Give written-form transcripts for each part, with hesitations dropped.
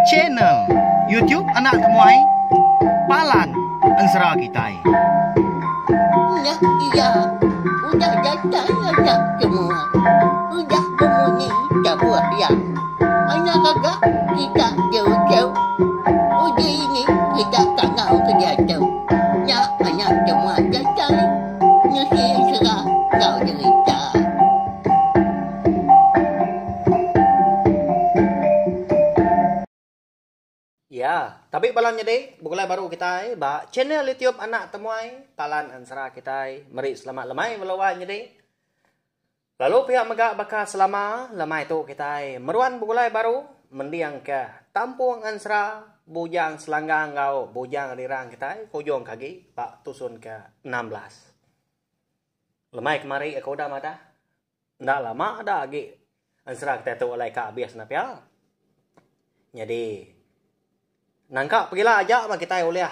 Channel YouTube Anak Temuai Palan Ensera Kitai. Nya iya udah datai anak temuai udah bemunyi tabuh iya. Anak gaga kita jauh-jauh uji ini kita kangau ke diatu. Nya anak temuai datai nusi ensera enggau jerita. Ya, tabi bala menyadi begulai baru kitai ba channel YouTube Anak Temuai Palan Ensera kitai meri selamat lemai bala wai menyadi. Lalu pia mega baka selama lemai tu kitai meruan begulai baru mendingka tampung ensera Bujang Selanggang enggau Bujang Rirang kitai ke ujung ke agi ba tusun ke 16. Lemai kemari aku udah madah enda lama da agi ensera kitai tu alai ka abis ne pia. Nyadi nangka pegila aja mah kitai ulih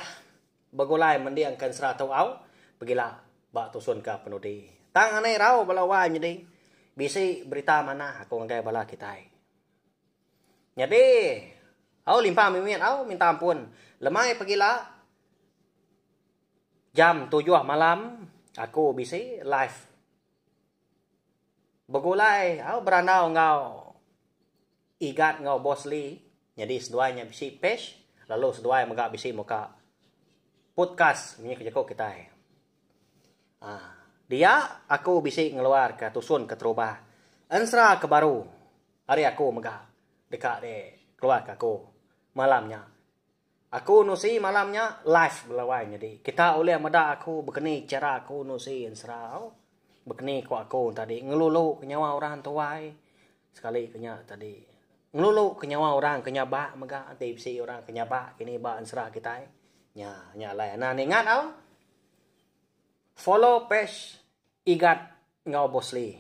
begulai mending ke ensera tu au pegila ba tusun ke penudi. Tang anai rau bala wai nyadi bisi berita manah aku ngagai bala kitai. Nyadi au limpang mimit au minta ampun lemai pegila Jam tujuh malam aku bisi live begulai au berandau enggau Igat enggau Boss Lee nyadi seduai nya bisi page lalu seduai mega bisi muka podcast munyi ke jaku kitai. Aaa dia aku bisi ngeluarka tusun keterubah ensera ke baru ari aku mega deka dikeluarka aku malam nya. Aku nusi malam nya live belawai nyadi. Kita ulih meda aku bekeni chara aku nusi ensera au. Bekeni ku aku tadi ngelulu ke nyawa orang tuai sekali ke nya tadi. Ngelulu ke nyawa orang ke nyabak mega enti bisi orang ke nyabak kini ba ensera kitai. Nya nya alai anak ningat au. Follow page Igat enggau Bosley.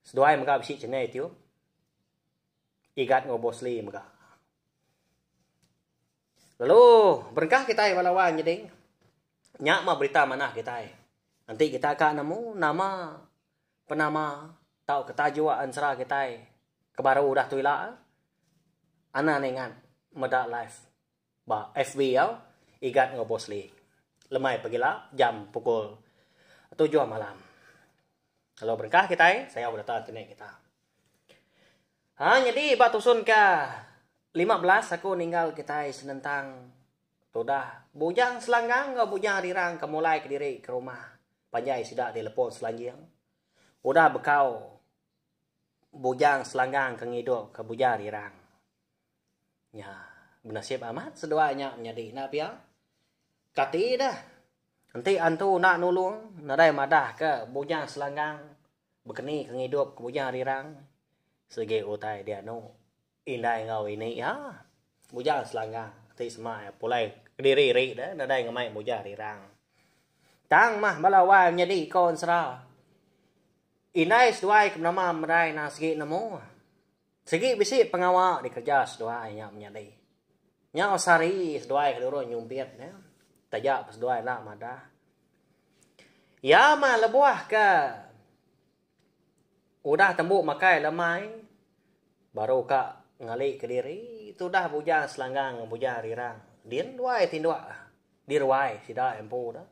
Seduai mega bisi channel YouTube. Igat enggau Bosley mega. Lalu berengkah kitai bala wai nyadi nya mah berita manah kitai. Enti kita ka nemu nama penama tauka tajuk ensera kitai ke baru udah tu ila anang ningat meda live ba FB au Igat enggau Bosley. Lemai pagila jam pukul tujuh malam. Lalu berengkah kitai sayau data internet kita. Ha nyadi ba tusun ke 15 aku ninggal kitai senentang tudah Bujang Selanggang enggau Bujang Rirang ke mulai kediri ke rumah panjai sida di Lepong Selanjing. Udah bekau Bujang Selanggang ke ngidup ke Bujang Rirang. Nya benasib amat seduai nya menyadi enda pia. Kati deh enti antu enda nulung nadai madah ke Bujang Selanggang bekeni ke ngidup ke Bujang Rirang sigi utai dianu indai enggau ini iya Bujang Selanggang ti sema iya pulai kediri ri deh nadai ngemai Bujang Rirang. Tang mah bala wai menyadi ko ensera indai seduai ke benama Merai nang sigi nemu. Sigi bisi pengawa dikereja seduai nya menyadi. Nyau sehari seduai ke nurun nyumpit nya. Taja pa seduai enda madah. Iya mah lebuh ke udah tembu makai lemai baru ka ngali kediri tudah bujang selanggang enggau bujang rirang. Din duai tinduk di ruai sida empu tu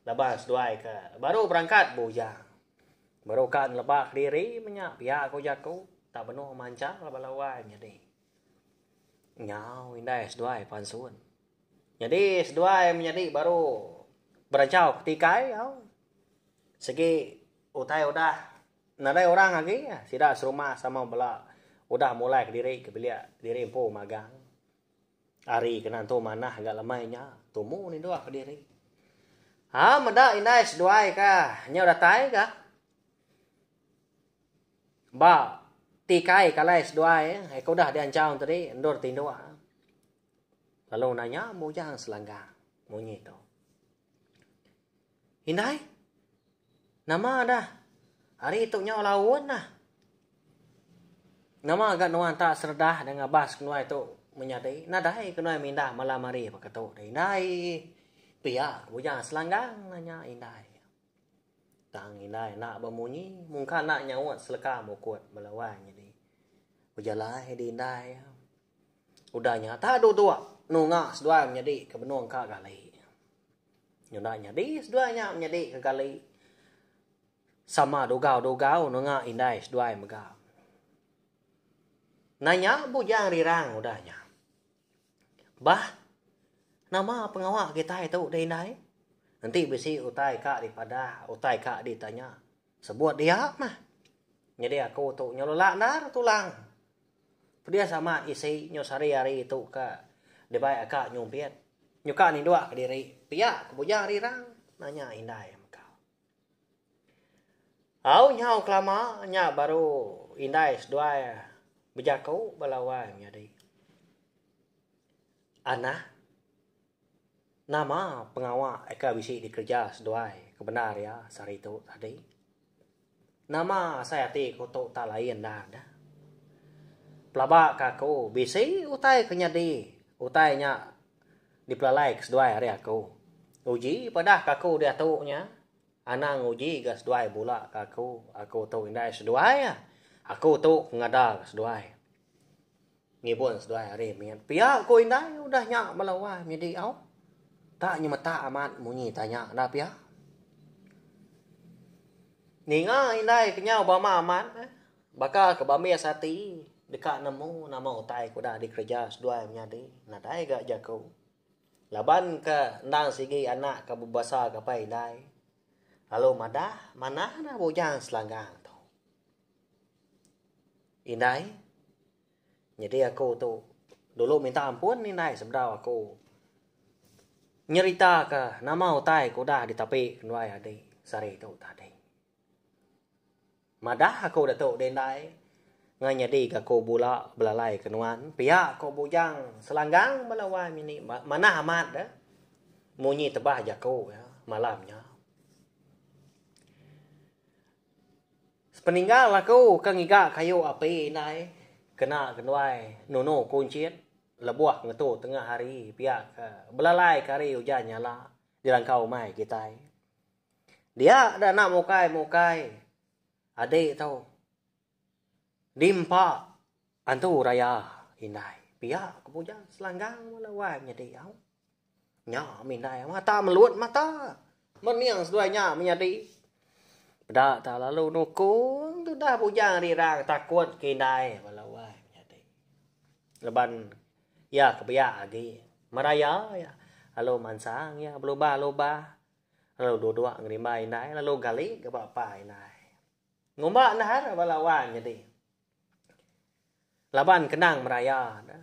laban seduai ke baru berangkat bujang. Baru ka neleba kediri menya pia ku jaku tak benung manchal bala wai nyadi. Nyau indai seduai pansut. Nyadi seduai menyadi baru beranchau ketikai au. Sigi utai udah nadai orang agi sida serumah sama bela udah mulai kediri ke bilik diri empu magang. Ari kena entu manah ga lemai nya, tumu ninduk kediri. Ha meda indai seduai ka nyau datai ga. Ba tikai kalai seduai eh ke udah dianchau tadi endur tinduk. Lalu nanya Bujang Selanggang munyi tu. Indai, nama dah hari tu nyau laun dah. Nama ga nuan tak seredah dengan bas kenuai tu menyadi nadai kenuai mindah malam hari baka tu dah indai. Pia Bujang Selanggang nanya indai. Tang indai enda bemunyi mungka enda nyaut seleka mukut bala wai nyadi. Bejalai di indai. Udah nya tak duduk nunga seduai menyadi ke benung ka gali. Nyunda nyadi seduai nya menyadi ke gali sama dugau-dugau nunga indai seduai mega. Nanya Bujang Rirang udah nya. Bah, nama pengawa kitai tu deh indai? Enti bisi utai ka dipadah, utai ka ditanya, sebut dia mah. Nyadi aku tu nyelelak endar tulang. Pedis amat isi nyu sehari-hari tu ka dibai aka nyumpit. Nyuka ninduk kediri pia ke Bujang Rirang nanya indai mega. Au nyau kelama nya baru indai seduai bejaku bala wai menyadi. Anak nama pengawa ika bisi dikereja seduai ke bendar iya sehari tu tadi. Nama asai ati ku tu tak lain enda dah. Pelaba ka aku bisi utai ke nyadi utai nya dipelalai ke seduai ari aku. Uji padah ka aku diatu nya. Anang nguji ga seduai bula ka aku. Aku tu indai seduai ah. Aku tu ke ngada ka seduai. Ngibun seduai ari mit. Pia ku indai udah nya bala wai menyedi au. Tak nyemetak amat munyi tanya enda pia. Ninga indai kenyau bama amat eh. Baka ke bambis ati deka nemu nama utai ke udah dikereja seduai menyadi. Nadai ga jaku. Laban ke endang sigi anak ke bebasa ke apai indai lalu madah manah dah bujang selanggang tu. Indai nyadi aku tu dulu minta ampun indai sebedau aku nyerita ke nama utai ke udah ditapi kenuai adi sehari tu tadi. Madah aku ditu deh indai ngai nyadi ga aku bula belalai ke nuan pia ko bujang selanggang bala wai mini manah amat deh munyi tebah jaku iya malam nya. Sepeninggal aku ke ngiga kayu api indai kena kenuai nunu kunchit lebuh ngetu tengah hari pia ke belalai ke hari ujan nyala dirangkau umai kitai. Dia da enda mukai-mukai adik tu diempa antu raya indai. Pia ke bujang selanggang bala wai menyadi au. Nya mih indai mata melut mata mening seduai nya menyadi. Peda ta lalu nukung tudah bujang rirang takut ke indai bala wai menyadi. Laban iya ke biak agi meraya iya lalu mansang iya belubah-lubah. Lalu duduk ngerimbai indai lalu gali ga ba pa indai. Ngumba endar bala wang nyadi. Laban kenang meraya ne.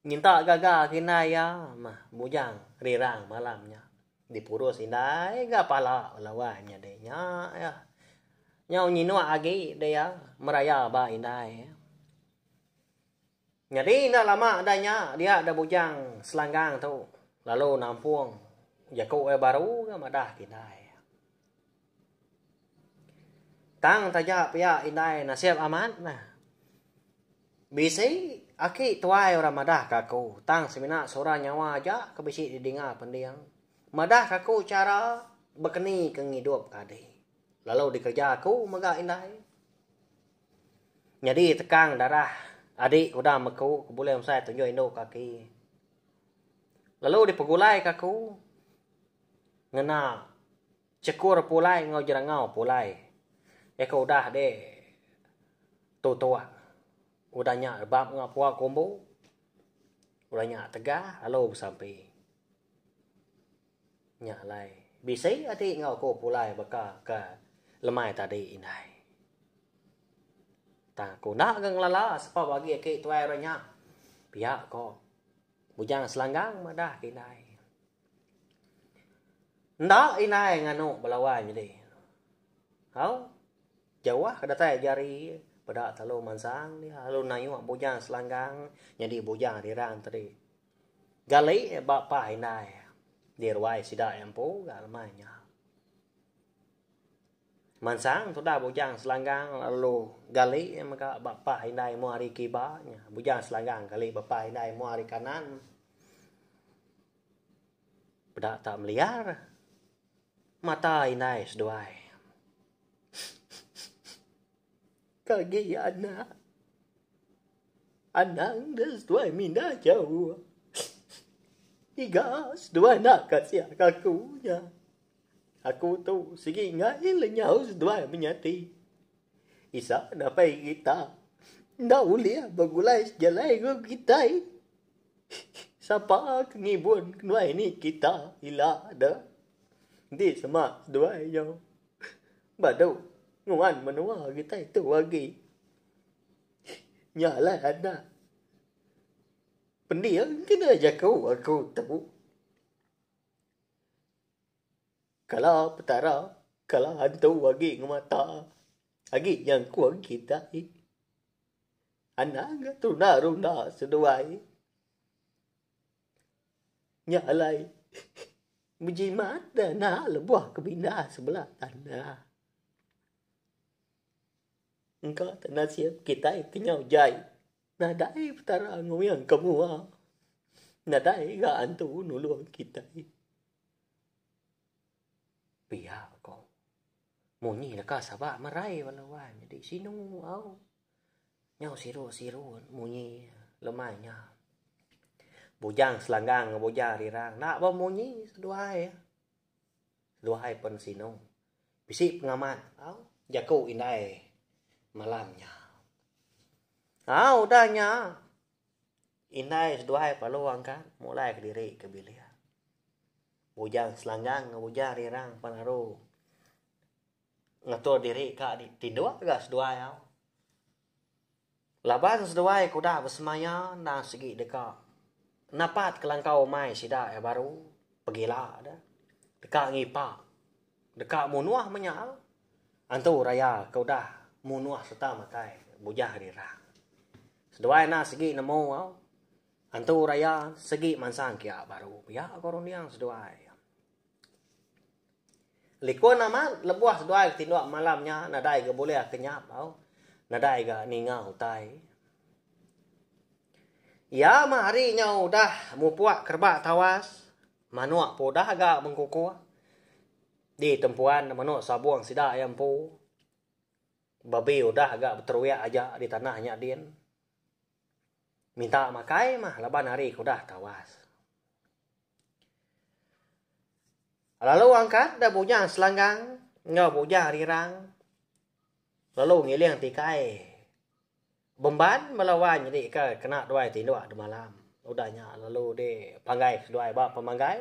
Nyinta gaga ke indai iya mah bujang rirang malam nya. Dipurus indai ga pala bala wang nyadi. Nya iya. Nyau nyinuk agi dia meraya ba indai. Nyadi enda lama da nya dia da bujang selanggang tu lalu nampung jaku iya baru ga madah ke indai. Tang taja pia indai nasib amat nah. Bisi aki tuai orang madah ka aku tang semina sura nyawa aja ke bisi didinga pending. Madah ka aku chara bekeni ke ngidup ka adi. Lalu dikereja aku mega indai. Nyadi tekang darah adi udah meku ke bulih mesai tunjuk indu kaki. Lalu dipegulai ke aku ngena chekur pulai enggau jerangau pulai. Iya ke udah deh tutuk. Udah nya rebap enggau pua kumbu. Udah nya tegah lalu besampi. Nya alai bisi ati enggau aku pulai baka ke lemai tadi indai. Tang aku enda ga ngelala sapa bagi aki tuai orang nya. Pia ko Bujang Selanggang madah ke indai. Enda indai nganu bala wai nyadi. Au jauh ke datai jari peda telu mansang dia lalu nayuk Bujang Selanggang nyadi Bujang Rirang tadi. Gali ba pah indai di ruai sida iya empu ga lemai nya. Mansang tudah Bujang Selanggang lalu gali mega ba pah indai mua ari kiba nya. Bujang Selanggang gali ba pah indai mua ari kanan. Peda tak meliar mata indai seduai. Kagi anak. Anang deh seduai mindah jauh. Iga seduai enda kasih ke aku nya. Aku tu sigi enggai lenyau seduai menyadi. Isa napai kita enda ulih begulai sejalai enggau kitai. Sapa ke ngibun kenuai ni kita ila deh. Enti sema seduai nyau badu nguan menua kitai tu agi. Nya alai anak pending kena jaku aku tu. Kala petara, kala antu agi ngemata agi nyangkung kitai. Anang ga tunda runda seduai. Nya alai bejimat da anak lebuh ke mindah sebelah tanah. Engka te nasib kitai ke nyau jai nadai Petara nguyang ke mua. Nadai ga antu nulung kitai. Pia ko munyi leka sabak merai bala wai nyadi sinu au. Nyau siru-siru munyi lemai nya. Bujang selanggang enggau bujang rirang enda bemunyi seduai. Seduai pen sinu. Bisi pengamat au jaku indai malam nya. Au udah nya indai seduai perlu angkat mulai kediri ke bilik. Bujang selanggang enggau bujang rirang pan aru ngatur diri ka tinduk ga seduai au. Laban seduai ke udah besemaya endang sigi deka napat kelangkau umai sida iya baru pegila deh. Deka ngipa, deka munuh menya antu raya ke udah munuh sereta makai bujah rirang. Seduai enda sigi nemu au antu raya sigi mansang kia baru pia ko runding seduai. Likun amat lebuh seduai ke tinduk malam nya nadai ga bulih kenyap au nadai ga ninga utai. Iya mah hari nya udah mupuk kerebak tawas manuk pun udah ga mengkukuk di tempuan manuk sabung sida iya empu. Babi udah ga beteruik aja di tanah nya din. Minta makai mah laban hari ke udah tawas. Lalu angkat da bujang selanggang enggau bujang rirang lalu ngiling tikai bemban bala wai nyadi ke kena duai tinduk demalam. Udah nya lalu di panggai seduai ba pemanggai.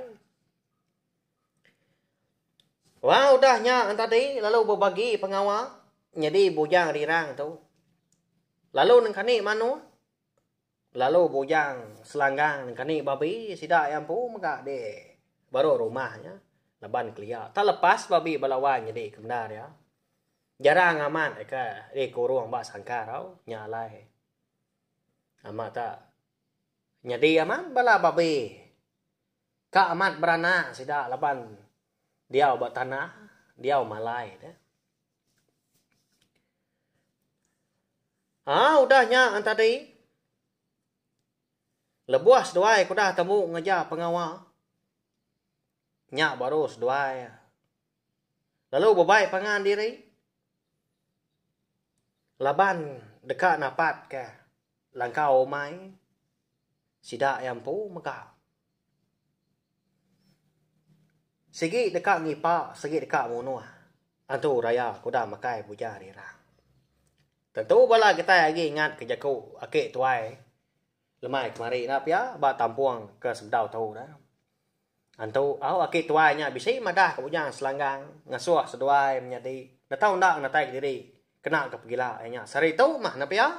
Wang udah nya tadi lalu bebagi pengawa nyadi bujang rirang tu lalu nengkani manuk. Lalu bujang selanggang nengkani babi sida iya empu mega di baruh rumah nya laban kelia. Tak lepas babi bala wai nyadi ke bendar iya. Jarang amat ke dikurung ba sangkar tau nya alai. Amat tak nyadi amat bala babi ka amat beranak sida laban diau ba tanah diau malai deh. Haa udah nya tadi. Lebuh seduai ke udah tembu ngereja pengawa nya baru seduai lalu bebai pangan diri laban deka napatka langkau umai sida iya empu mega. Sigi deka ngipa sigi deka munuh antu raya ke udah makai buja rirang. Tentu bala kitai agi ingat ke jaku aki tuai lemai kemari enda pia ba tampung ke sebedau tu dah. Antu au aki tuai nya bisi madah ke bujang selanggang ngasuh seduai menyadi netau enda ngenatai kediri kena ke pegila iya nya sehari tu mah enda pia.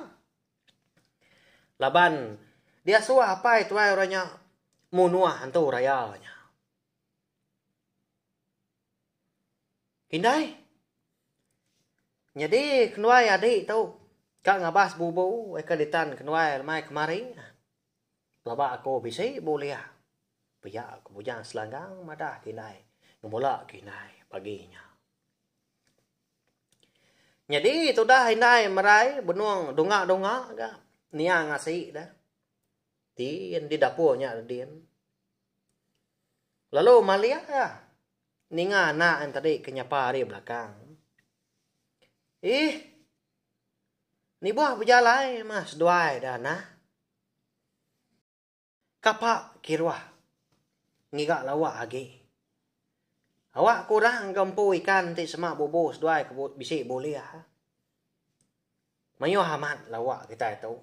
Laban diasuh apai tuai orang nya munuh antu raya nya. Indai. Nyadi kenuai adi tu ka ngabas bubu ke ditan kenuai lemai kemari. Pelaba aku bisi bulih pia ku Bujang Selanggang madah ke indai ngemula ke indai pagi nya. Nyadi tudah indai merai benung dunga-dunga ga niang asi da din di dapur nya din. Lalu malik iya. Ninga anak iya tadi ke nyapa ari belakang. Ih. Nibuh bejalai mah seduai da anak. Kapa kiruh ngiga lawa agi. Awak kurang ke empu ikan ti sema bubu seduai ke bisi bulih. Mayuh amat lawa kitai tu.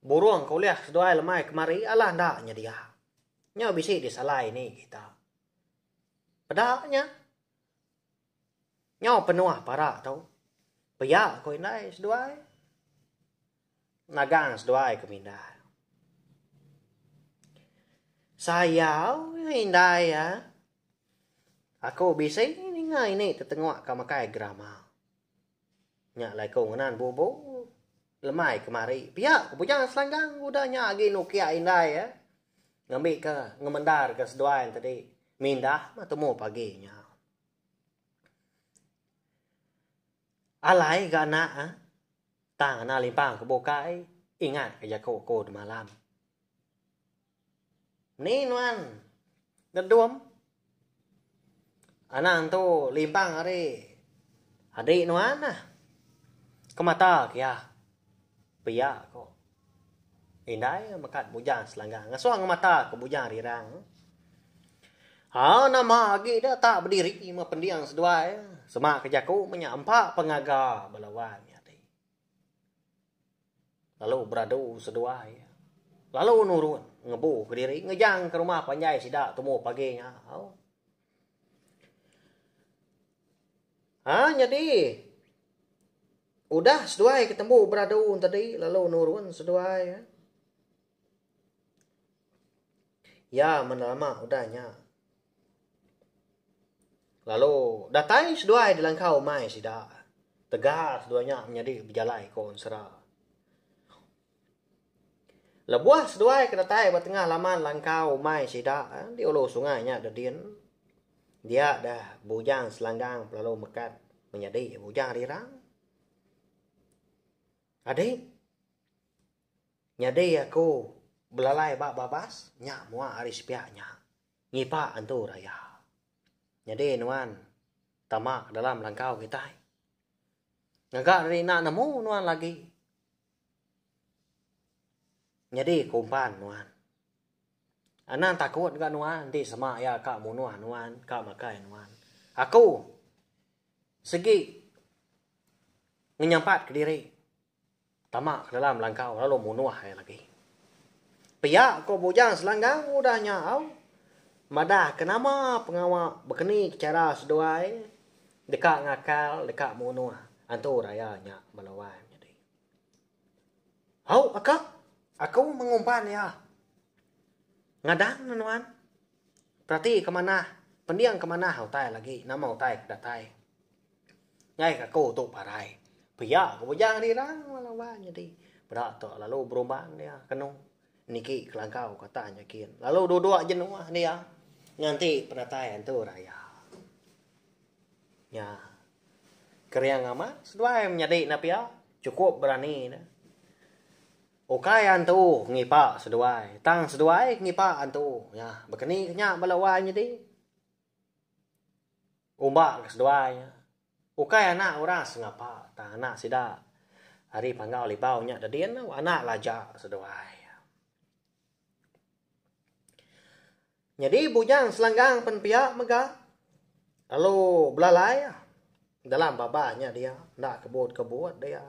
Burung ke ulih seduai lemai kemari alah enda nyedia. Nyau bisi disalai ni kita. Peda nya. Nyau penuh para tu. Pia ku indai seduai. Nagang seduai ke mindah. Sayau indai iya. Aku bisi ninga ini tetenguk ka makai gerama. Nya alai ku ngenan bubu lemai kemari. Pia ku Bujang Selanggang udah nya agi nukia indai iya. Ngambika ngemendarka seduai tadi mindah meh tumu pagi nya. Alai ga anak ah. Tang anak limpang ke bukai ingat ke jaku aku demalam. Ni nuan ngedum anang tu limpang ari adik nuan ah. Kemata ke iya. Pia ko. Indai mekat bujang selanggang ngasuh ngemata ke bujang rirang. Haa nama agi da tak bediri meh pending seduai sema ke jaku meh nya empa pengaga bala wang nya ti. Lalu beradu seduai lalu nurun ngebu kediri ngejang ke rumah panjai sida tumu pagi nya. Haa nyadi udah seduai ke tembu beradu tadi lalu nurun seduai. Iya menelama udah nya. Lalu datai seduai di langkau umai sida. Tegal seduai nya menyadi bejalai ko ensera. Lebuh seduai ke datai ba tengah laman langkau umai sida di ulu sungai nya dedin. Dia dah Bujang Selanggang pelalu mekat menyadi Bujang Rirang. Adik. Nyadi aku belalai ba babas nya mua ari sepiak nya ngipa antu raya. Nyadi nuan tama ke dalam langkau kitai. Ngaga diri enda nemu nuan lagi. Nyadi ku umpan nuan. Anang takut ga nuan enti sema iya ka munuh nuan ka makai nuan. Aku sigi ngenyampat kediri. Tama ke dalam langkau lalu munuh iya lagi. Pia ko Bujang Selanggang udah nya au madah ke nama pengawa bekeni ke chara seduai deka ngakal deka munuh antu raya nya bala wai menyadi. Au aka aku mengumpan iya. Ngadang ne nuan. Perati ke manah pending ke manah utai lagi nama utai ke datai. Ngai ka aku tu parai. Pia ko bujang rirang lalu wang nyadi. Peda tu lalu berumban dia kenu niki kelangkau ke atas nya kin. Lalu duduk jenuh dia nganti penatai antu raya. Nya kering amat seduai menyadi ne pia chukup berani ne. Ukai antu ngipa seduai tang seduai ngipa antu. Nya bekeni ke nya bala wai nyadi. Umba ke seduai nya. Ukai anak orang sengapa tang anak sida ari Panggau Libau nya dedin anak Laja seduai. Nyadi Bujang Selanggang pen pia mega lalu belalai dalam babah nya dia enda kebut-kebut dia.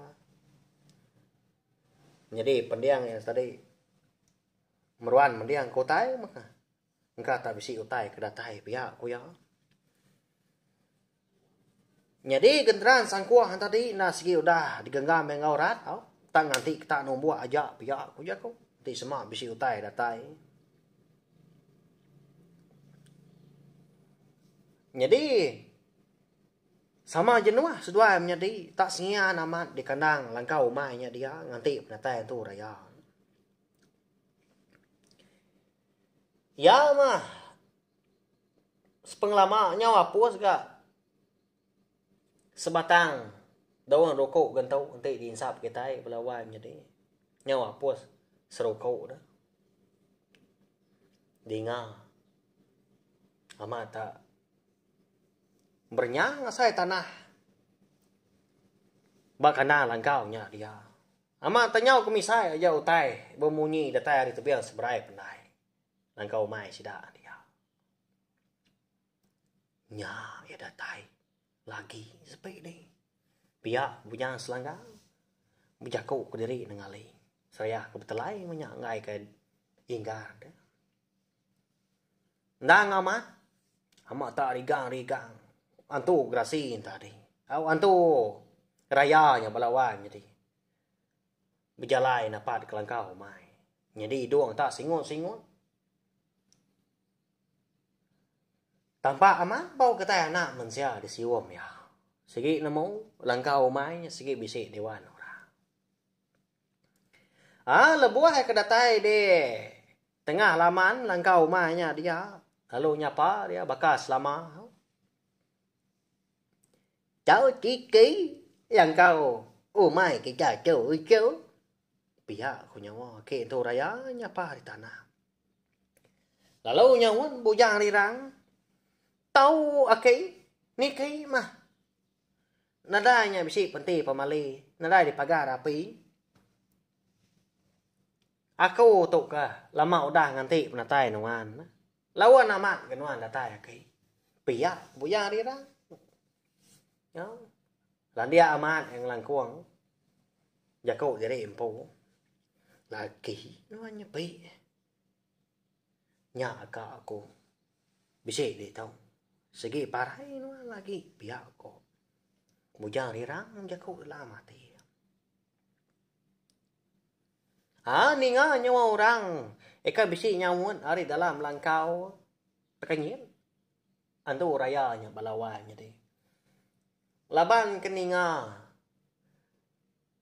Nyadi pending iya tadi meruan mending ke utai meh. Engka tak bisi utai ke datai pia, ku iya. Nyadi genteran sangkuh tadi enda sigi udah digenggam iya enggau rat tau. Tang nganti kita numbuk aja pia, ku jaku. Enti sema bisi utai datai. Nyadi sama jenuh seduai menyadi tak sengian amat di kandang langkau umai nya dia nganti penatai antu raya. Iya mah sepengelama nyau apus ga sebatang daun rukuk gentu enti diinsap kitai bala wai menyadi nyau apus serukuk ne. Dinga amat ta berenyang asai tanah ba kandang langkau nya dia. Amat tanyau ke misai aja utai bemunyi datai ari tebing seberai pendai langkau umai sida dia. Nya iya datai lagi sepi dih. Pia Bujang Selanggang bejaku kediri nengali seraya ke betelai meh nya enggai ke inggar deh. Endang amat, amat tak rigang-rigang antu gerasi enta tadi. Au antu raya nya bala wang nyadi. Bejalai napat ke langkau umai. Nyadi idung tak singut-singut. Tampak amat bau kitai anak mensia disium iya. Sigi nemu langkau umai nya sigi bisi diwan orang. Aa lebuh iya ke datai di Tengah laman langkau umai nya dia lalu nyapa dia baka selama. Tau tiki langkau umai kita tu uchu. Pia ku nyawa ake entu raya nyapa ari tanah. Lalu nyaut Bujang Rirang, Tau ake niki mah. Nadai nya bisi penti pemali nadai dipagar api. Aku tu ke lama udah nganti penatai nuan. Laun amat ke nuan datai aki. Pia Bujang Rirang. Nyau. Landik amat iya ngelangkung jaku diri empu. Lagi nuan nyepi. Nya ka aku bisi ditu. Sigi parai nuan lagi pia ko Bujang Rirang jaku dalam ati. Haa ninga nyawa orang eka bisi nyaut ari dalam langkau tekenyit andu raya nya bala wai nyadi. Laban ke ninga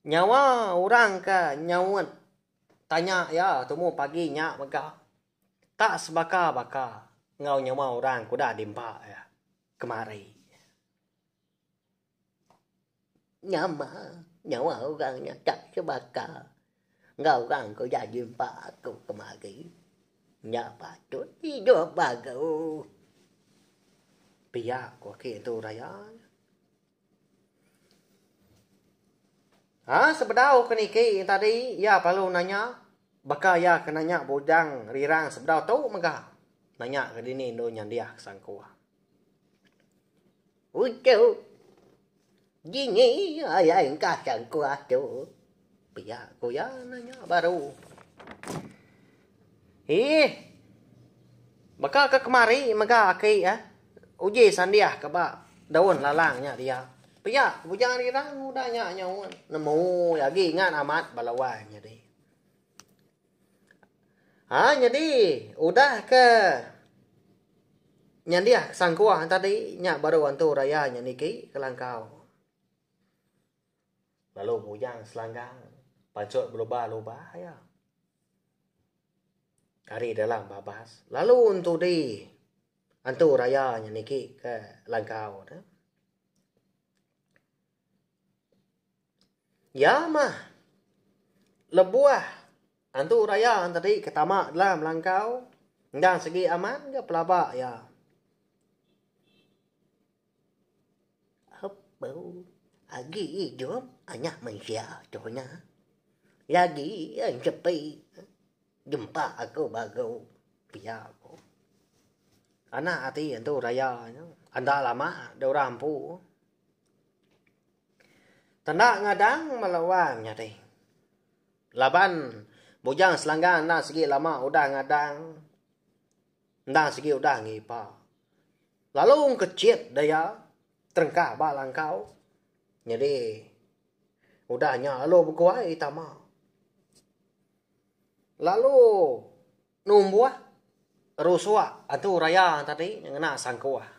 nyawa orang ke nyaut tanya iya tumu pagi nya mega tak sebaka-baka enggau nyawa orang ke udah diempa iya kemari. Nama nyawa orang nya tak sebaka enggau orang ke udah jumpa aku kemari. Enda patut idup baru. Pia ku aki entu raya nya. Ha sebedau ke niki tadi iya perlu nanya baka iya ke nanya Bujang Rirang sebedau tu mega nanya ke dini endu nyandiah ke sangkuh. Uchu. Dini alai engkah sangkuh tu. Pia ku iya nanya baru. Ih. Baka ke kemari mega aki eh. Uji sandiah ke ba daun lalang nya dia. Pia ku Bujang Rirang udah nya nyaut. Nemu iya agi ingat amat bala wai nyadi. Ha nyadi udah ke nyandih sangkuh tadi nya baru antu raya nya niki ke langkau. Lalu bujang selanggang pansut belubah-lubah iya. Ari dalam babas lalu entudi antu raya nya niki ke langkau ne. Iya mah lebuh antu raya tadi ke tama dalam langkau endang sigi amat ga pelaba iya. Apu agi idup anak mensia tu nya. Lagi iya ensepi jempa aku baru pia ku. Anak ati antu raya nya enda lama da orang empu. Tenda ngadang bala wang nyadi. Laban Bujang Selanggang enda sigi lama udah ngadang enda sigi udah ngipa. Lalu engkechit daya terengkah ba langkau nyadi udah nya lalu beguai tama. Lalu numbuh rusuk antu raya tadi ngena sangkuh.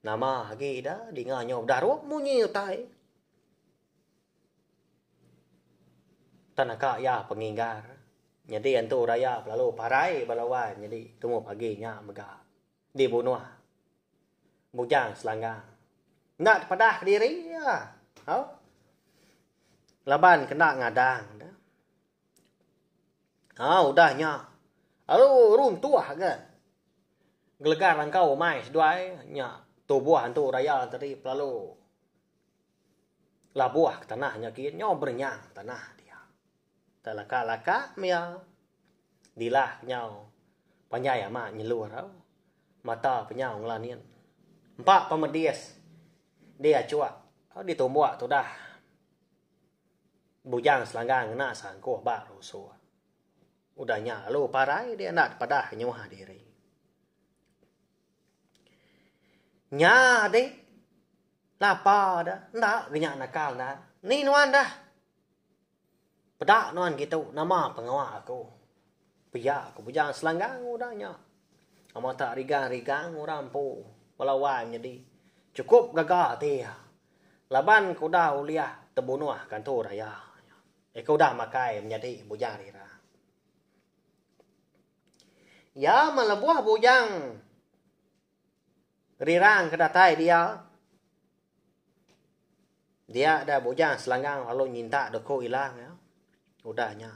Nama agi da dinga nya udah rup munyi utai. Tan aka iya penginggar. Nyadi antu raya lalu parai bala wai nyadi tumu pagi nya mega dibunuh Bujang Selanggang. Enda tepadah kediri iya. Au. Laban kena ngadang da. Ha udah nya lalu runtuh ga gelegar langkau umai seduai nya tubuh antu raya tadi pelalu. Labuh ke tanah nya agi nyau berenyang tanah dia. Tak laka-laka mia dilah ke nyau panjai amat nyelur au. Mata penyau ngelanin. Empa pemedis dia chuk au ditumbuk tudah Bujang Selanggang ngena sangkuh ba rusuk. Udah nya lalu parai dia enda tepadah nyuah diri. Nya deh. Lapa dah. Enda ga nya nakal enda. Ni nuan dah. Peda nuan kitu nama pengawa aku. Pia ku Bujang Selanggang udah nya. Amat tak rigang-rigang orang empu bala wai nyadi. Chukup gaga ati iya. Laban ke udah ulih tebunuh kantu raya. Iya ke udah makai menyadi Bujang Rira. Iya melebuh Bujang Rirang ke datai dia. Dia da Bujang Selanggang lalu nyintak duku ilang iya. Udah nya.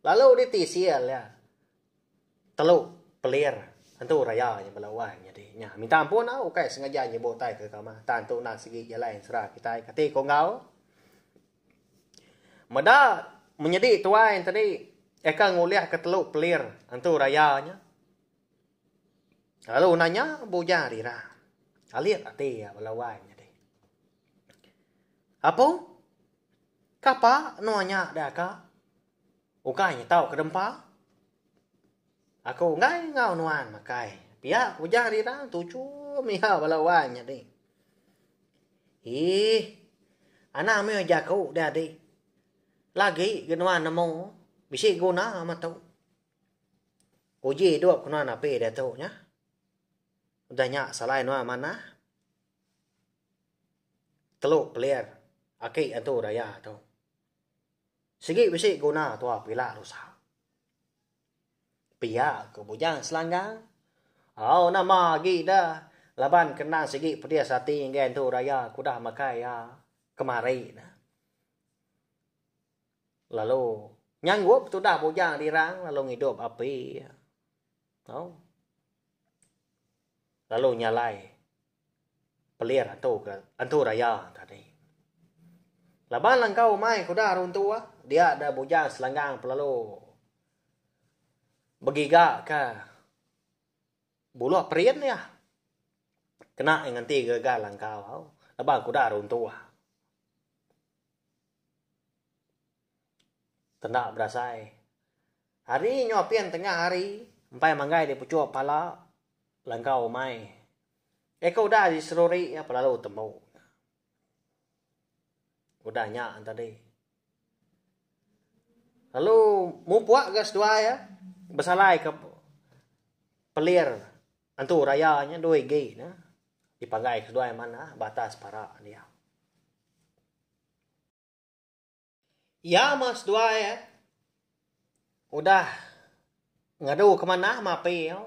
Lalu ditisil iya telu pelir entu raya nya bala wai nyadi. Nya minta ampun au ukai sengaja nyebut utai ke kamah tang tu endang sigi jalai ensera kitai kati ko enggau. Meda menyedi tuai tadi eka ngulihka telu pelir entu raya nya. Lalu nanya Bujang Rira. Alit ati iya bala wai nyadi. Apu? Kapa nuan nya deh aka? Ukai nyetau ke dempa? Aku enggai enggau nuan makai. Pia ku Bujang Rira tuchum iya bala wai nyadi. Ih. Anang mih jaku deh adi. Lagi ga nuan nemu bisi guna amat tu. Uji idup ke nuan api diatu nya. Udah nya salai nuan manah. Telu pelir aki antu raya tu. Sigi bisi guna tua pila rusa. Pia ku Bujang Selanggang. Au nama agi da laban kena sigi pedis ati enggai entu raya ku udah makai iya kemari ne. Lalu nyanggup tudah Bujang Dirang lalu ngidup api iya. Au. Lalu nyalai pelir antu ke antu raya tadi. Laban langkau umai ke udah runtuh dia da Bujang Selanggang pelalu begiga ka buluh perin iya kena iya nganti gaga langkau au laban ke udah runtuh. Tenda berasai. Hari nyu apin tengah hari empai manggai di puchuk pala langkau umai. Eko udah diseruri iya pelalu tembu. Udah nya tadi. Lalu mupuk ga seduai iya besalai ke pelir antu raya nya dua igi ne dipanggai ke seduai manah ba atas para dia. Iya mah seduai iya udah ngadu ke manah mah api iya.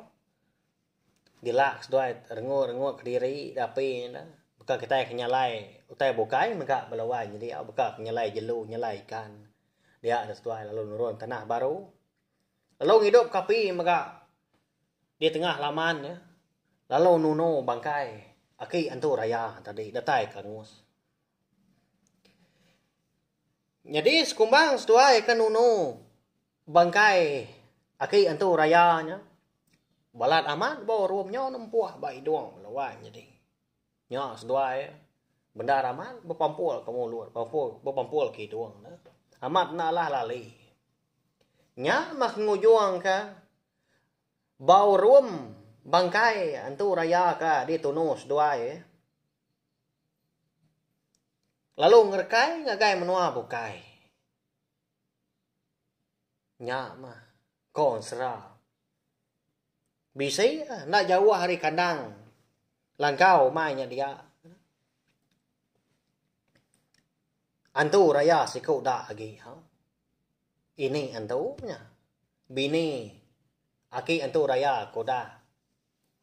Gila seduai rengut-rengut kediri da api ne. Baka kitai ke nyalai utai bukai mega bala wai nyadi au baka ke nyalai jelu nyalai ikan. Dia da seduai lalu nurun tanah baru. Lalu ngidup ke api mega di tengah laman ne lalu nunu bangkai aki antu raya tadi datai ke angus. Nyadi sekumbang seduai ke nunu bangkai aki antu raya nya balat amat ba rum nya nempuh ba idung lawan nyadi. Nya seduai bendar amat bepampul ke mulut bepampul bepampul ke idung ne. Amat enda alah lali. Nya meh ngujung ka bau rum bangkai antu raya ka ditunu seduai. Lalu ngerekai ngagai menua bukai. Nya mah ko ensera. Bisi enda jauh ari kandang langkau umai nya dia. Antu raya siku da agi. Ini antu nya. Bini aki antu raya ke udah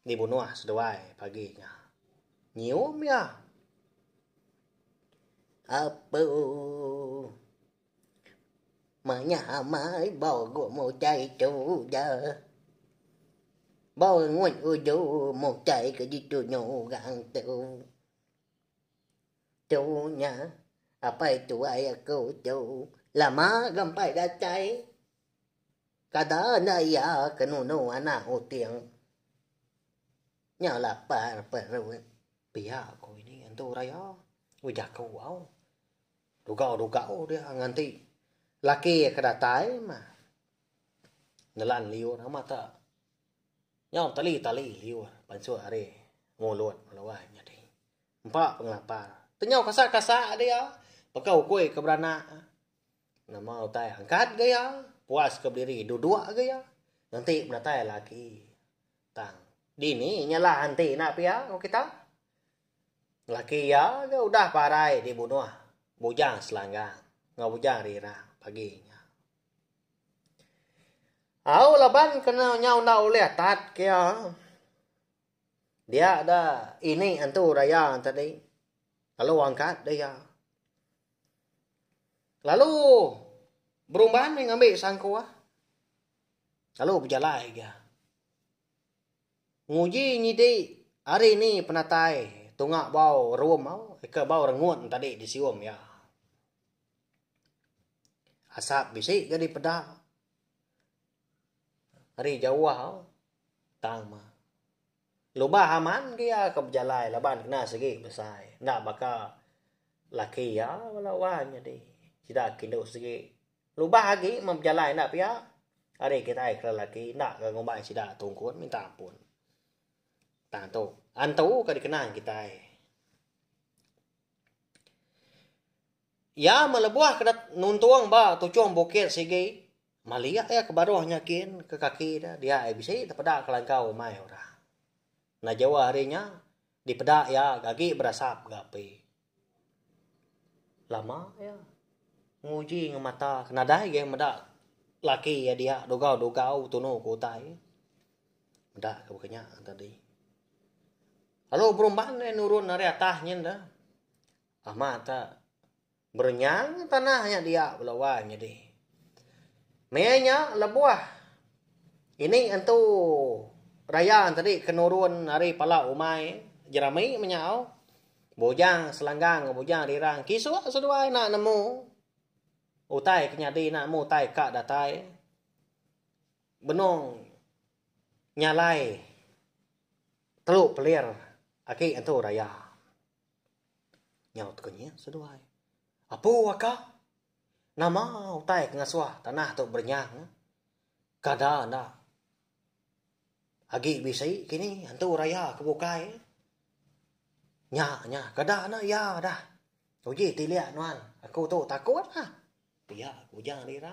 dibunuh seduai pagi nya. Nyium iya. Apu. Manya amai bau mutai tu ja. Bau ngut udu mutai ke ditu nyu orang tu. Tu nya apai tuai aku tu lama ga empai datai. Kada enda iya ke nunu anak uting. Nya lapar perut. Pia ku ini antu raya bejaku au. Dugau-dugau dia nganti laki ke datai mah. Nelan liur amat tak. Nyau tali-tali liur pansut ari mulut meluai nyadi. Empa pengelapar. Tenyau kasak-kasak dia baka ukui ke beranak. Nama utai angkat ga iya, puas ke bediri duduk ga iya. Nganti penatai laki. Tang dini nyalah enti enda pia ku kita. Laki iya ga udah parai dibunuh Bujang Selanggang enggau Bujang Rirang pagi nya. Au laban kena nyau enda ulih tat ke iya. Dia da ini antu raya tadi lalu angkat da iya. Lalu berumban meh ngambi sangkuh lalu bejalai ga. Nguji nyidi ari ni penatai tunga bau rum au ke bau rengut tadi disium iya. Asap bisi ga dipeda ari jauh au tang mah. Lubah aman ke iya ke bejalai laban kena sigi besai enda baka laki iya bala wang nyadi sida ke indu sigi lubah agi meh bejalai enda pia ari kitai ke lelaki enda ke ngumbai sida tungkun minta ampun. Tang tu antu ke dikenang kitai. Iya meh lebuh ke nuntung ba tuchung bukit sigi Malik iya ke baruh nya kin ke kaki ne dia iya bisi tepeda ke langkau umai orang. Enda jauh ari nya dipeda iya agi berasap ga api. Lama iya nguji ngemata ke nadai agi meda laki iya dia dugau-dugau tunu ke utai. Meda ke baka nya tadi. Lalu berumban iya nurun ari atas nyin da. Amat ta Berenyang tanah nya dia bala wai nyadi. Maya nya lebuh ini entu raya tadi ke nurun ari pala umai jerami menyau bujang selanggang enggau bujang rirang kisuk seduai enda nemu utai ke nyadi enda nemu utai ka datai benung nyalai telu pelir agi entu raya. Nyau tekenyit seduai. Apu aka. Nama utai ke ngasuh tanah tu berenyang. Kada enda. Agi bisi kini antu raya ke bukai. Nya nya kada enda iya dah. Uji tilik nuan aku tu takut ah. Pia ku Bujang Rira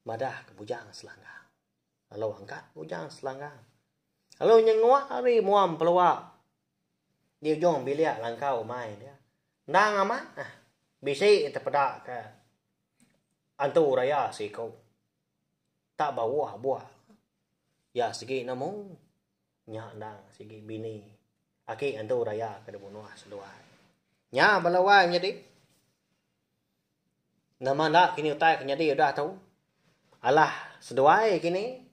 madah ke Bujang Selanggang. Lalu angkat Bujang Selanggang. Lalu nyenguk ari mua empelua Di ujung bilik langkau umai dia. Endang amat ah bisi tepeda ke antu raya siku. Tak bauh buah. Iya sigi nemu nya endang sigi bini aki antu raya ke dibunuh seduai. Nya bala wai nyadi. Nama enda kini utai ke nyadi udah tu. Alah seduai kini.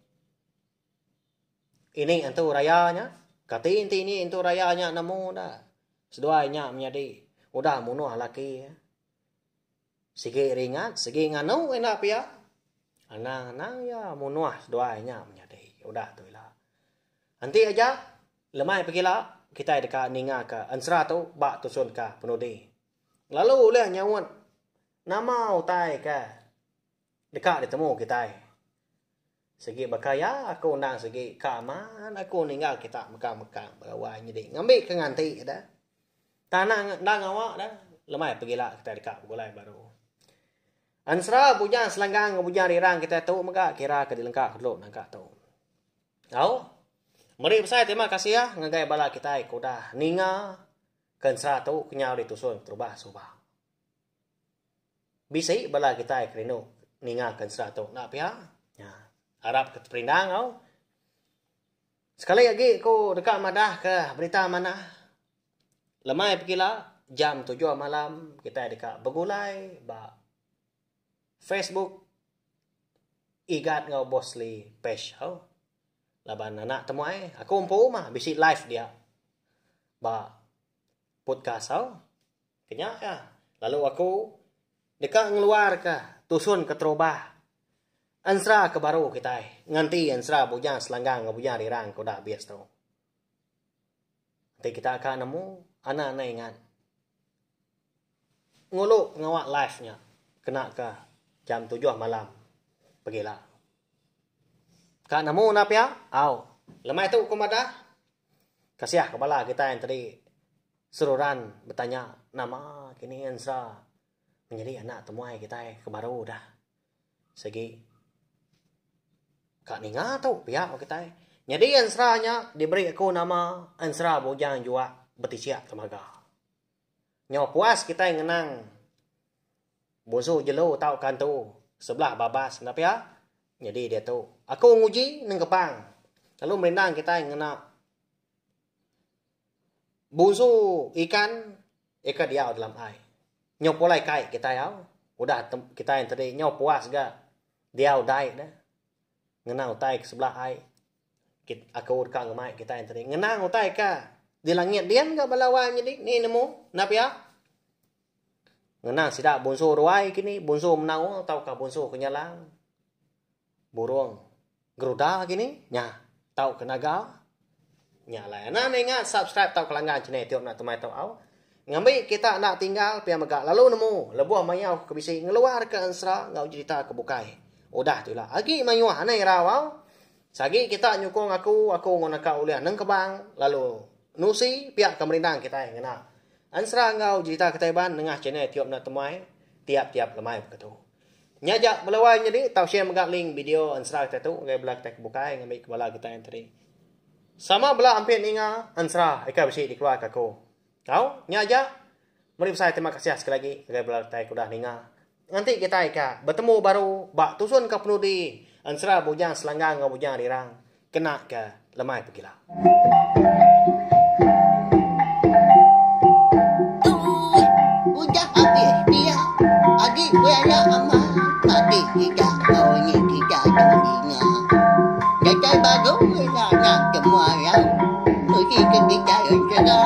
Ini antu raya nya. Kati enti ini antu raya nya nemu da. Seduai nya menyadi udah munuh laki iya. Sigi ringat, sigi nganu enda pia. Anang-anang iya munuh seduai nya menyadi udah tu ila. Enti aja lemai pegila kitai deka ninga ka ensera tu ba tusun ka penudi. Lalu ulih nyaut nama utai ke deka ditemu kitai. Sigi baka iya aku endang sigi ka amat aku ninggal kita mekang-mekang berawai nyadi ngambi ke nganti da. Tang enda enda ngawa da lemai pegila kitai deka begulai baru. Ensera Bujang Selanggang enggau Bujang Rirang kitai tu mega kira ke dilengka ke dulu nangka tu. Au meri besai terima kasih ngagai bala kitai ke udah ninga ke ensera tu kenyau ditusun terubah suba. Bisi bala kitai ke rindu ninga ke ensera tu enda pia. Nya. Arap ke teperindang au. Sekali agi ku deka madah ke berita manah. Lemai pegila jam tujuh malam kitai deka begulai ba Facebook Igat enggau Bosley page au. Laban anak temuai aku empu mah bisi live dia ba podcast au. Kenya iya. Lalu aku deka ngeluarka tusun keterubah ensera ke baru kitai nganti ensera Bujang Selanggang enggau Bujang Rirang ke udah abis tu. Enti kita ka nemu, anak enda ingat. Ngulu pengawa live nya kena ka jam tujuh malam pegila. Ka nemu enda pia? Au. Lemai tu ku madah. Kasiah ke bala kitai enti seruran betanya nama kini ensera menyadi anak temuai kitai ke baru dah. Sigi ka ninga tu pia ku kitai. Nyadi ensera nya diberi aku nama Ensera Bujang Juak Betisik Temaga. Nyau puas kitai ngenang bunsu jelu tauka antu sebelah babas enda pia nyadi diatu. Aku nguji nengkebang lalu merindang kitai ngena bunsu ikan ika diau dalam ai. Nyau pulai kai kitai au udah kitai enti nyau puas ga diau dai ne ngena utai ke sebelah ai. Aku deka ngemai kitai enti ngenang utai ka di langit din ga bala wai nyadi ni nemu enda pia. Ngenang sida bunsu ruai kini bunsu menaul tauka bunsu kenyalang burung geruda kini nya tauka naga. Nya alai anang ninga subscribe tauka langgan channel ti enda temai tau au. Ngambi kita enda tinggal pia mega lalu nemu lebuh maya ke bisi ngeluarka ensera enggau jerita ke bukai. Udah tu ila agi mayuh anang irau au. Sagi kita nyukung aku, aku enggau naka ulih nengkebang lalu nusi pia ke merindang kitai ngena ensera enggau jerita kitai Iban nengah channel Tiup Enda Temuai tiap-tiap lemai baka tu. Nya aja bala wai nyadi tau share mega link video ensera kitai tu ngagai bala kitai ke bukai ngambi ke bala kitai enteri sama bala ampit ninga ensera ika bisi dikeluarka aku. Au, nya aja. Meri besai terima kasih sekali agi ngagai bala kitai ke udah ninga. Nganti kitai ka betemu baru ba tusun ka penudi ensera Bujang Selanggang enggau Bujang Rirang kena ke lemai pegila. Tu udah abis pia agi beranak amat agi kita enggau ini kita tu ninga. Datai baru ila nya ke muarau. Uji ke kitai ensera.